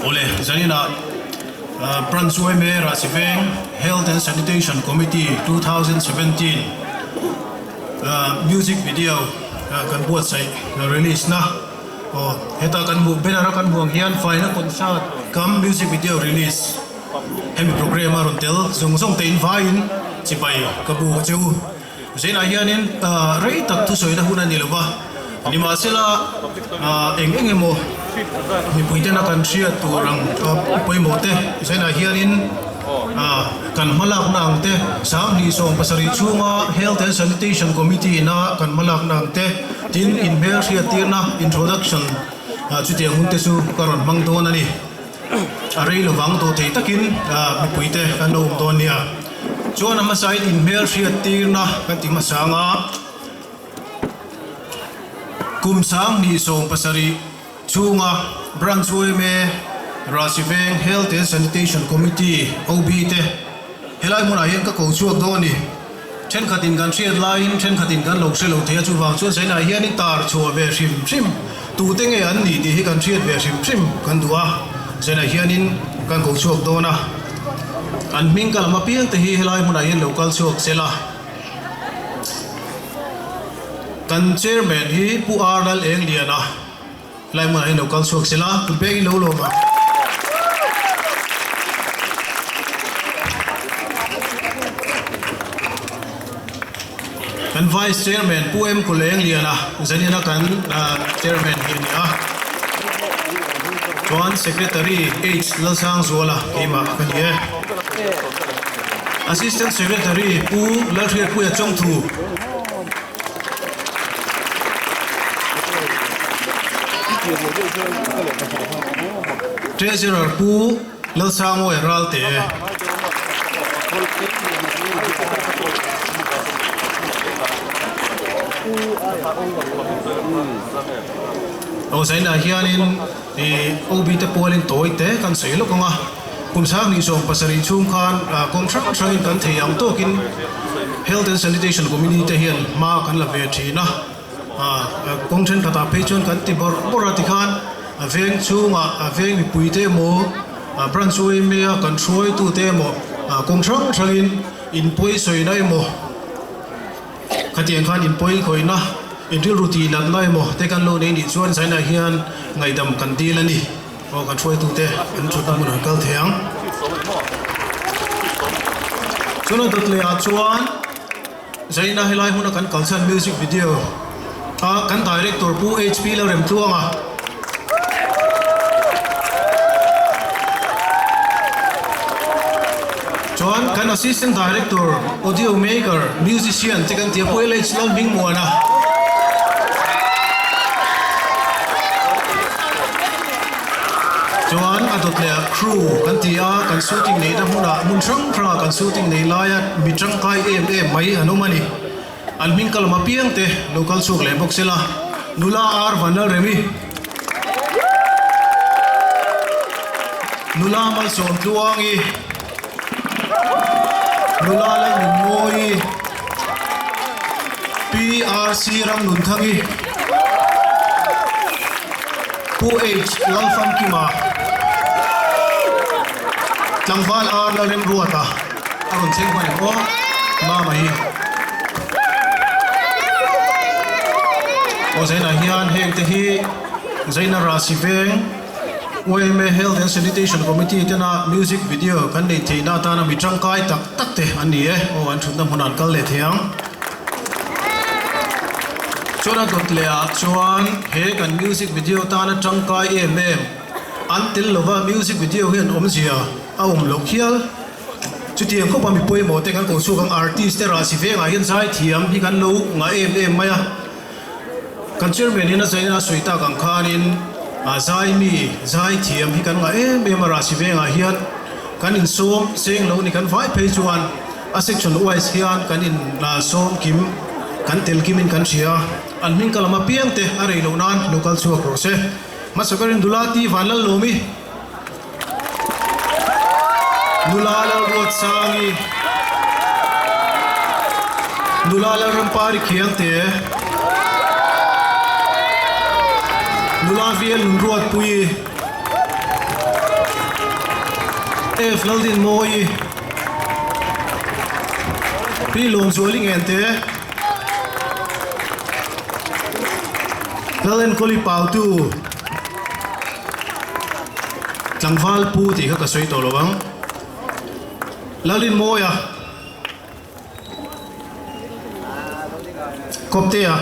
Awle, zaninah Branch yma Rahsiveng Health and Sanitation Committee 2017 music video kan buatsaih release na aw heta kan hmuh banner a kan hmuh ang hian faina concert kam music video release hemi program a rawn tel zawng zawng te in vaiin chibai ka bu a che u. Zainah hianin rei tak thusawina hun a ni lo va, nimahsela eng eng emaw mipuitena kan hriat tur ang pawimawh te zainah hianin kan hmalakna ang te, 27 chhunga Health and Sanitation Committee ina kan hmalakna ang te, tin inhmelhriattirna, introduction, chutiang hun te chu ka rawn hmang dawn a ni. A rei lovang tawh thei takin mipuite kan lo awm dawn nia. Chuan a hmasain inhmelhriattirna kan ti hmasa ang a, kum 27 chhunga Branch yma Rahsiveng Health and Sanitation Committee, OB, te helai hmunah hian ka ko chhuak dawn a ni. Thenkhatin kan hriat laiin thenkhatin kan lo hre lo thei a, chuvang chuan Zainah hianin tar chhuah ve hrim hrim tute nge an nih tih hi kan hriat ve hrim hrim kan duh a, Zainah hianin kan ko chhuak dawn a, an hming ka lam apiang te hi helai hmunah hian lo kal chhuak se la. Kan Chairman hi Pu R Lal Engliana helai hmunah hian lo kal chhuak se la, kut bengin lo lawm ang. Kan Vice Chairman Pu M Kulengliana Zanina kan Chairman hi a ni a. Chuan Secretary H Lalsangzuala keimah ka ni e. Assistant Secretary Pu Lalhriatpuia Chawngthu. Treasurer Pu Lalsangawia Ralte. Aw zainah hianin ih OB te pualin tawi te kan sawi lawk ang a, kum 27 chhung khan kawng hrang hrangin kan thei ang tawkin Health and Sanitation Committee te hian hma kan la ve thin a, kawng thenkhatah phei chuan kan ti bawrh bawrh a tikhan a veng chhungah a veng mipui te emaw Branch yma a kan hruaitute emaw kawng hrang hrangin inpawi sawina emaw Khatiang khan inpawi khawihna, inrilru tih natna emaw te kan lo nei nih chuan China hian ngaihdam kan dil a ni. Aw kan hruaitute an thutna hmun an kal thei ang. Chuan a dawt leh ah chuan China helai hmuna kan kal chhan music video a kan director Pu HP Lalremtluanga, Chuan kan Assistant Director, Audio Maker, Musician te kan tia Pu LH Lalhmingmuana. Chuan a dawt leh ah crew kan ti a, kan shooting neihna hmunah hmun hrang hrangah kan shooting neih laia mi tangkai em em mai an awm a ni. An hming ka lam apiang te lo kal chhuak leh bawk sela, Nula Ar Vanlalremi, Nula Malsawm Tluangi, Nula Lalnunmawi, Pi RC Ramnunthangi, Pu H Lalfamkima, Tlangval Ar Lalremruata. A rawn thleng hman em aw Mama hi. Aw Zaina hian heng te hi Zaina Rasi Veng yma Health and Sanitation Committee tena music video kan neih theihna atana mi tangkai tak tak te an ni e. Aw an thutna hmunah an kal leh thei ang. Chuan a dawt leh ah chuan he kan music video tana tangkai em em an tel lova music video hian awmzia a awm loh hial. Chutiang khawpa mi pawimawh te kan ko chhuak ang, artist te rah si vengah hian zai thiam hi kan lo ngah em em mai a. Kan chairman hian a zaina a sawi tak ang khanin zai mi zai thiam hi kan ngah em em a rah si vengah hian kan insawm seng lo ni kan vai phei chuan a section wise hian kan in sawm kim kan tel kimin kan hria. An hming ka lam apiang te a rei loh nan lo kal chhuak rawh se. Hmasa berin Dulati Vanlallawmi. Nula Lalruatsangi, Nula Lalrampari Khiangte, Nula Vial Nunruatpuii, F Laldinmawii, Pi Lawmzuali Ngente, Lalenkawli Pautu, Tlangval Pu tih kha ka sawi tawh lo ang. Lalinmawia, Kawptea,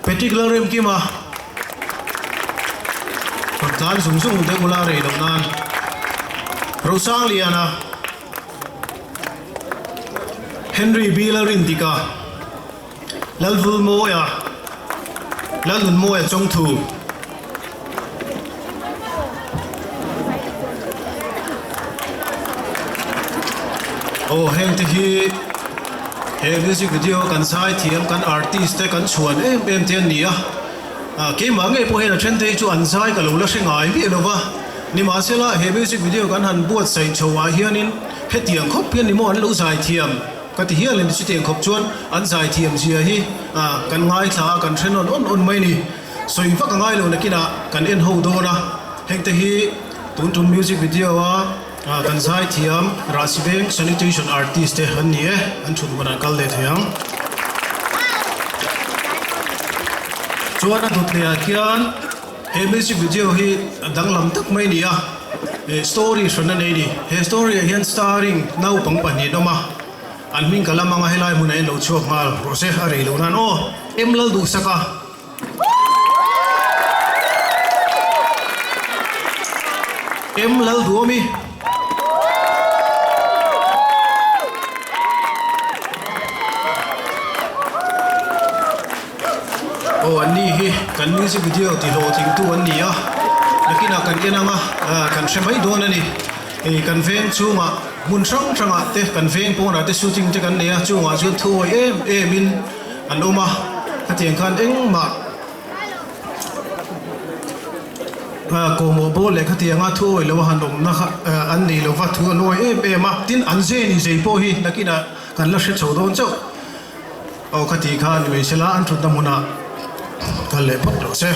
Patrick Lalremkima, Rawn tlan zung zung deuh ula rei loh nan, Rosangliana, Henry B Lalrindika, Lalvulmawia, Lalnunmawia Chawngthu. Aw heng te hi he music video kan zai thiam kan artist te kan chhuan em em te an ni a ah keimah ngei pawh hian a then te hi chu an zai ka lo la hre ngai miah lo va nimahsela he music video kan han buatsaih chho ah hianin hetiang khawp hian ni maw an lo zai thiam. Ka ti hial in chutiang khawp chuan an zaithiam zia hi kan ngaithla a, kan hre nawn awn awn mai a ni. Sawi vak a ngai lo nakinah kan en ho dawn a, hengte hi tun tum music video a kan zaithiam Rahsiveng Sanitation Artist te an ni e, an thut hmunah kal leh thei ang. Chuan a dawt lehah khian he music video hi danglam tak mai a ni a. Story hran a nei ni. He story ah hian starring naupang pahnih an awm a, an hming ka lam anga helai hmunah hian lo chhuak nghal rawh se, a rei loh nan aw. Em lal duh sak a. Em lal duh awm i. Aw an ni hi kan music video ti hlawhtlingtu an ni a, nakinah kan en ang a, kan hre mai dawn a ni. Hei kan veng chhungah hmun hrang hrangah te kan veng pawnah te shooting te kan nei a, chungah chuan thuawi em em in an awm a, khatiang khan engmah kawhmawh bawl leh khatianga thuawi lo a han awmna kha an nei lova thu an awi em em a, tin an zeh ni zei pawh hi nakinah kan la hre chho dawn chauh. Aw ka tih kha ni mai sela an thutna hmunah kal leh phawt rawh se.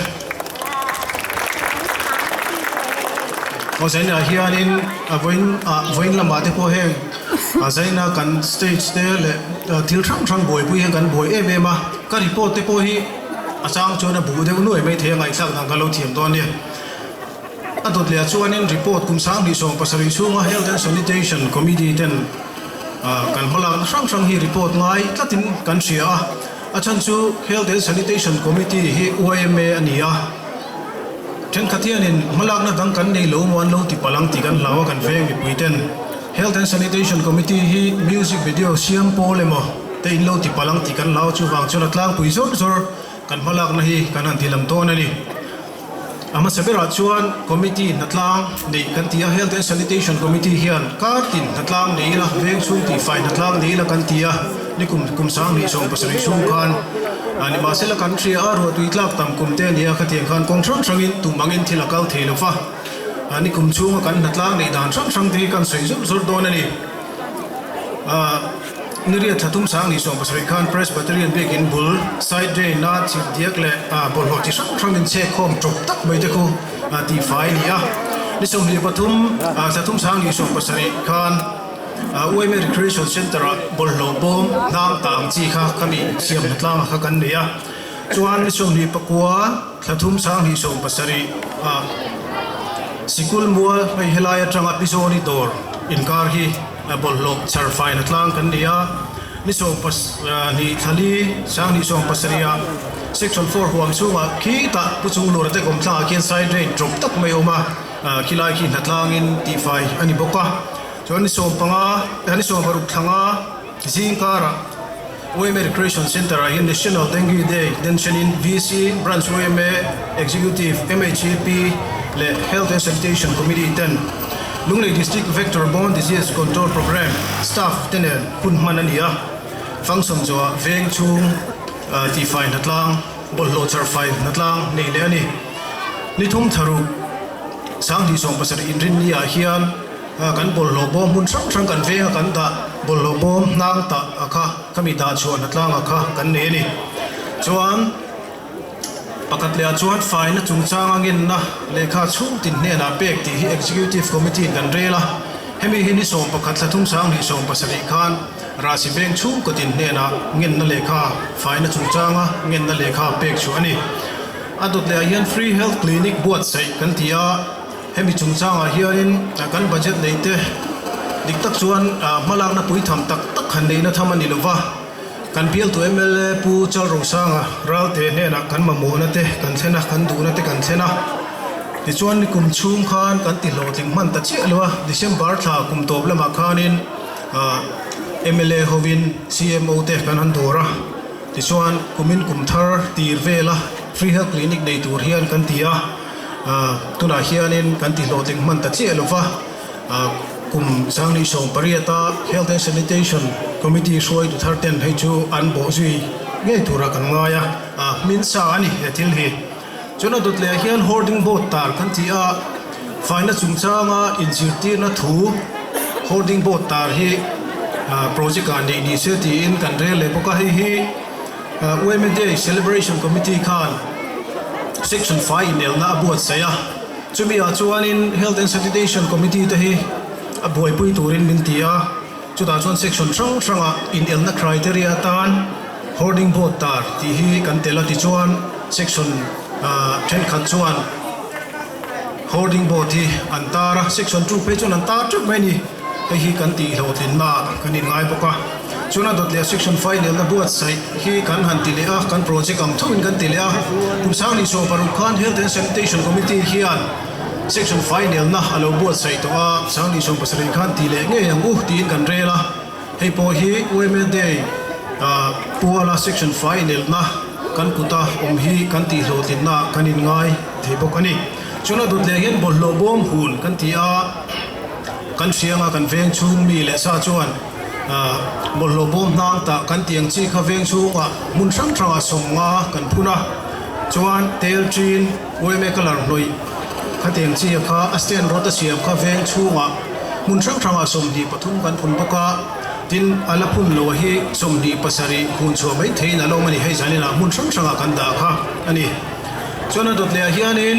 Aw zainah hianin a vawiin ah vawiin lamah te pawh heng a zaina kan stage te leh thil hrang hrang buaipui hian kan buai em em a, ka report te pawh hi a chang chuan a buh deuh nuai mai thei a ngaihthlak dan ka lo thiam dawn nia. A dawt leh ah chuanin report kum 27 chhunga Health and Sanitation Committee ten Kan hmalakna hrang hrang hi report ngai tlatin kan hria a, a chhan chu Health and Sanitation Committee hi yma a ni a, thenkhat hianin hmalakna dang kan nei lo maw an lo ti palh ang tih kan hlau a kan veng mipui ten Health and Sanitation Committee hi music video siam pawl emaw te in lo ti palh ang tih kan hlau a chuvang chuan a tlangpui zawr zawr kan hmalakna hi kan han ti lam dawn a ni. A hmasa berah chuan Committee hnatlang neih kan ti a, Health and Sanitation Committee hian kar tin hnatlang nei ila, veng chhung tihfai hnatlang nei ila kan ti a, nikum kum 27 chhung khan nimahsela kan hria a, ruahtui tlak tam kum te a ni a, khatiang khan kawng hrang hrangin tum angin thil a kal thei lo va, nikum chhunga kan hnatlang neih dan hrang hrang te hi kan sawi zawr zawr dawn a ni. Niriat thla tum 27 khan Presbyterian biakin bul side drain a chhip diak leh bawlhhlawh chi hrang hrang inchhek khawm tawp tak mai te khu tihfai a ni a. Ni 23 thla tum 27 khan yma Recreation Centre ah bawlhhlawh bawm hnang tah ang chi kha khami siam hnatlanga kha kan nei a. Chuan ni 29 thla thum 27 ah sikul mual hei helai atanga Pizawni dawr inkar hi Bawlhhlawh char faina tlang kan ni a, ni 20 thlali 27 ah Section 4 huam chhungah khitah Pu Chunglura te kawmthlangah khian side drain tawp tak mai a awm a, khilai khi hnatlangin tihfai a ni bawk a. Chuan ni 15 ni 16 thlanga zingkarah yma Recreation Centre ah hian National Dengue Day denchhenin VC, Branch yma Executive, MHEP leh Health and Sanitation Committee ten Lunglei District Vector Borne Disease Control Programme staff te nen hun hman a ni a, function zawhah veng chhung tihfai hnatlang, bawlhhlawh charfai hnatlang nei leh a ni. Ni thum tharuk 2070 inrinni ah hian kan bawlhhlawh bawm hmun hrang hrang kan venga kan dah bawlhhlawh bawm hnang tah a kha khami dah chhuah hnatlang a kha kan nei a ni. Chuan. Pakhat lehah chuan faina chungchanga ngenna lehkha chhungtin hnenah pek tih hi Executive Committee in kan rel a. Hemi hi ni 11 thla thum 2017 khan Rahsi veng chhungkaw tin hnenah ngenna lehkha faina chungchanga ngenna lehkha pek chhuah a ni. A dawt lehah hian Free Health Clinic buatsaih kan ti a, hemi chungchangah hianin kan budget neite dik tak chuan hmalakna puitham tak tak han neihna tham a ni lova, kan bialtu mla Pu Chalrosanga Ralte hnenah kan mamawhna te kan thlen a, kan duhna te kan thlen a. Tichuan nikum chhung khan kan ti hlawhtling hman ta chiah lo a, December thla kum tawp lamah khanin mla hovin CMO te kan han dawr a, tichuan kumin kum thar tir vela Free Health Clinic nei tur hian kan ti a, tunah hianin kan ti hlawhtling hman ta chiah lo va, kum 2018 a Health and Sanitation Committee hruaitu thar ten hei chu an bawhzui ngei turah kan ngai a, hmin sa a ni he thil hi. Chuan a dawt lehah hian hoarding board tar kan ti a, faina chungchanga inzirtirna thu hoarding board tar hi project ah neih ni se tiin kan rel leh bawk a, hei hi Women Day Celebration Committee khan section fai inelna a buatsaih a, chumi ah chuanin Health and Sanitation Committee te hi a buaipui turin min ti a. Chutah chuan section hrang hrangah inelna criteria atan hoarding board tar tih hi kan tel a, tichuan section thenkhat chuan hoarding board hi an tar a, section 2 phei chuan an tar teuh mai a ni, hei hi kan tih hlawhtlinna kan inngai bawk a. Chuan a dawt leh section final na buatsaih hi kan han ti leh a, kan project ang thoin kan ti leh a, kum 2016 khan Health and Sanitation Committee hian Section final na a lo buatsaih tawh a, 2017 khan ti leh ngei ang u tiin kan rel a, hei pawh hi UMA Day puala section final na kan kuta awm hi kan tih hlawhtlinna kan inngai thei bawk a ni. Chuan a dawt leh hian bawlhhlawh bawm hun kan ti a, kan hrianga kan veng chhung mi leh sa chuan bawlhhlawh bawm hnang tah kan tih ang chi kha veng chhungah hmun hrang hrangah 50 kan phun a, chuan tel ṭin UMA colour hnawih khatiang chi kha a stand rawt a siam kha veng chhungah hmun hrang hrangah 23 kan phun bawk a, tin a la phun lo hi 27 hun chhuah mai theiin a lo awm a ni, hei zaninah hmun hrang hrangah kan dah kha a ni. Chuan a dawt lehah hianin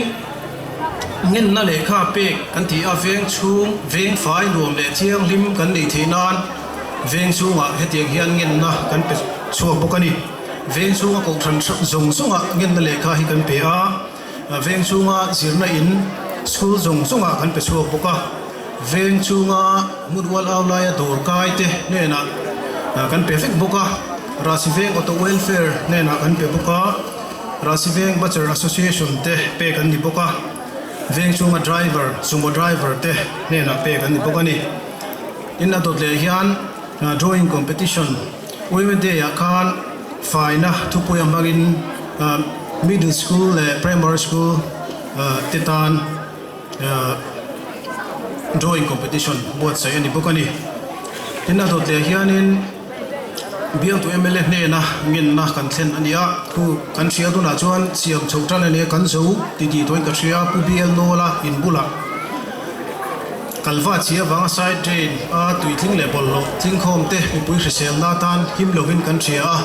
ngenna lehkha pek kan ti a, veng chhung veng fai nuam leh thianghlim kan neih theih nan veng chhungah hetiang hian ngenna kan pe chhuak bawk a ni. Veng chhunga kohhran zawng zawngah ngenna lehkha hi kan pe a, veng chhunga zirna in school zawng zawngah kan pe chhuak bawk a, veng chhunga hmun ual au laia dawr kai te hnenah kan pe vek bawk a, Rahsi Veng Auto Welfare hnenah kan pe bawk a, Rahsi Veng Butcher Association te pek an ni bawk a, veng chhunga driver, sumo driver te hnenah pek an ni bawk a ni. Tin a dawt leh hian drawing competition. Women Day ah khan faina thupui a hmangin Middle School leh Primary School te tan Drawing Competition buatsaih a ni bawk a ni. Tin a dawt leh hianin bialtu mla hnena ngenna kan thlen a ni a, pu kan hria tunah chuan siam chho tan a ni a, kan zo ti tih tawhin ka hria, Pu BL Nawla in bulah. Kalva chi avanga side drain a tui tling leh bawlhhlawh tlingkhawm te mipui hriselna atan him lovin kan hria a,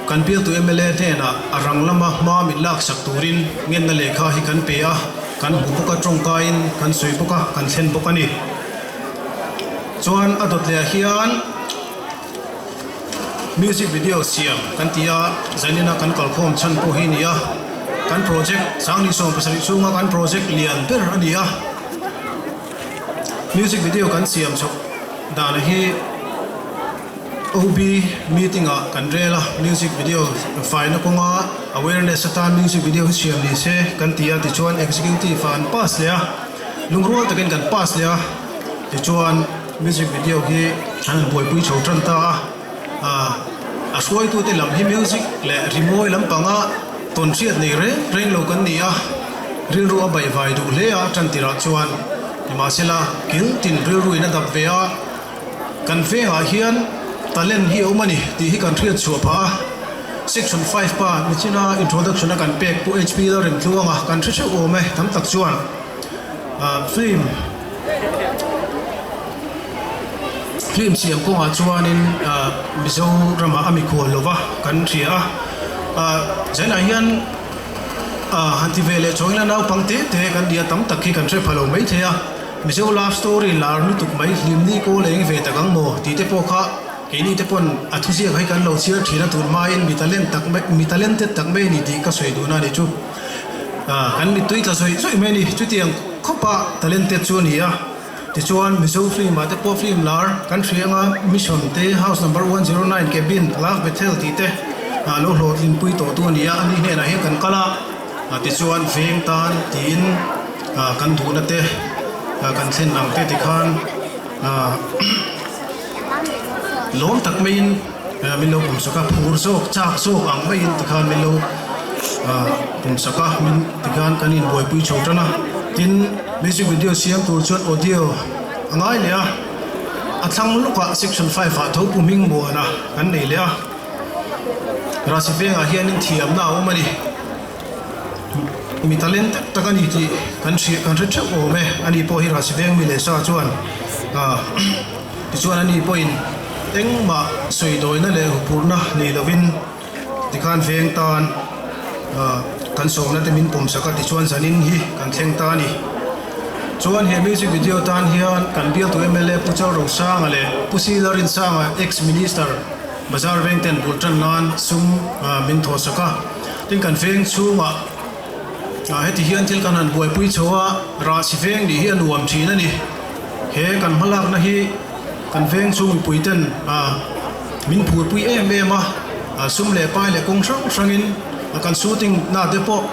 kan bialtu mla hnenah a rang lama hma min laksak turin ngenna lehkha hi kan pe a, kan hmu bawk a, tawngkaiin kan sawi bawk a, kan thlen bawk a ni. Chuan a dawt lehah hian music video siam kan ti a, zainina kan kalkhawm chhan pawh hi a ni a, kan project 2017 chhunga kan project lian ber a ni a. Music video kan siam chhawk dan hi OB meeting ah kan rel a, music video faina kawnga awareness atan music video hi siam ni se kan ti a, tichuan executive ah an pass leh a, lungrual takin kan pass leh a, tichuan music video hi an han buaipui chho tan ta a, ah a hruaitute lam hi music leh rimawi lampanga tawnhriat nei reng reng lo kan ni a. Rilru a baihvai duh hle a, tantirah chuan nimahsela kil tin rilruin a dap ve a, kan vengah hian talent hi a awm a ni tih hi kan hriat chhuah phah a. Section 5 pa nichina introduction a kan pek Pu HP Lalremtluanga kan hre theuh awm e tam tak chuan film film siam kawngah chuanin Mizoramah a mikhual lova kan hria a, zainah hian A han ti ve leh chuangin a naupang te te kan nia tam tak hi kan hre pha lo mai thei a. Mizo love story lar lutuk mai hlimni kawl eng ve tak ang maw tih te pawh kha keini te pawn a thuziak hi kan lo chhiar thin a tun hmain mi talent tak mai mi talented tak mai a ni tih ka sawi duhna a ni chu. Kan mittui tla zawih zawih mai a ni. Chutiang khawpa talented chu a ni a. Tichuan Mizo film ah te pawh film lar kan hria anga Mission te House number 109 Cabin Love Bethel tih te lo hlawhtlinpui tawh tu a ni a, ani hnenah hian kan kal a, tichuan veng tan tiin kan duhna te kan thlen ang te tikhan lawm tak maiin min lo pumsak a, phur zawk chak zawk ang maiin tikhan min lo pumsak a, min tikhan kan inbuaipui chho tan a, tin music video siam tur chuan audio a ngai leh a, a thlang lawkah section 5 ah tho pu hming muana kan nei leh a, Rasi vengah hianin thiamna a awm a ni. Mi talent tak tak a ni tih kan hria kan hre theuh awm e, ani pawh hi Rasi veng mi leh sa chuan tichuan ani pawhin engmah sawi dawina leh huphurhna nei lovin tikhan veng tan kan sawmna te min pawmsak a tichuan zanin hi kan thleng ta a ni. Chuan he music video tan hian kan bialtu mla Pu Chal Rosanga leh Pu Sila Rinsanga ex minister Bazar veng ten bul tan nan sum min thawhsak a. Tin kan veng chhungah heti hian thil kan han buaipui chho a, rahsi veng nih hi a nuam thin a ni. He kan hmalakna hi kan veng chhung mipui ten min phurpui em em a, sum leh pai leh kawng hrang hrangin kan shooting na te pawh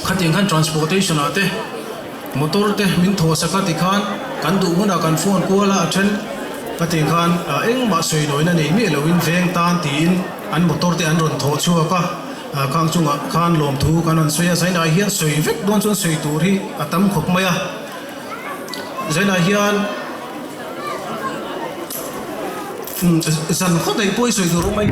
khatiang khan transportation ah te motor te min thawhsak a tikhan kan duh hunah kan phone kual a, a then khatiang khan engmah sawi lawina nei miah loin veng tan tiin An motor te an rawn thawh chhuak a, khang chungah khan lawmthu kan rawn sawi a, Zainah hian sawi vek dawn chuan sawi tur hi a tam khawp mai a, Zainah hian zan khaw daih pawh hi sawi tur awm mai.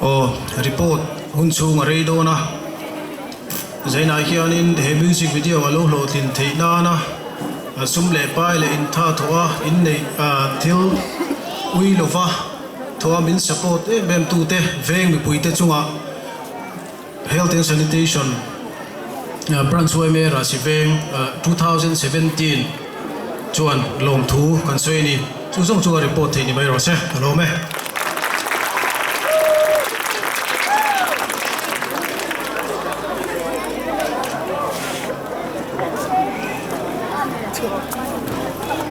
Aw report hun chhung a rei dawn a Zainah hianin he music video a lo hlawhtlin theih nana sum leh pai leh intha thawh a inneih thil ui lova thawh a min support em em tute veng mipuite chungah Health and Sanitation Branch yma Rahsi Veng 2017 chuan lawmthu kan sawi a ni. Chu zawng chu a report theih ni mai rawh se. Ka lawm e.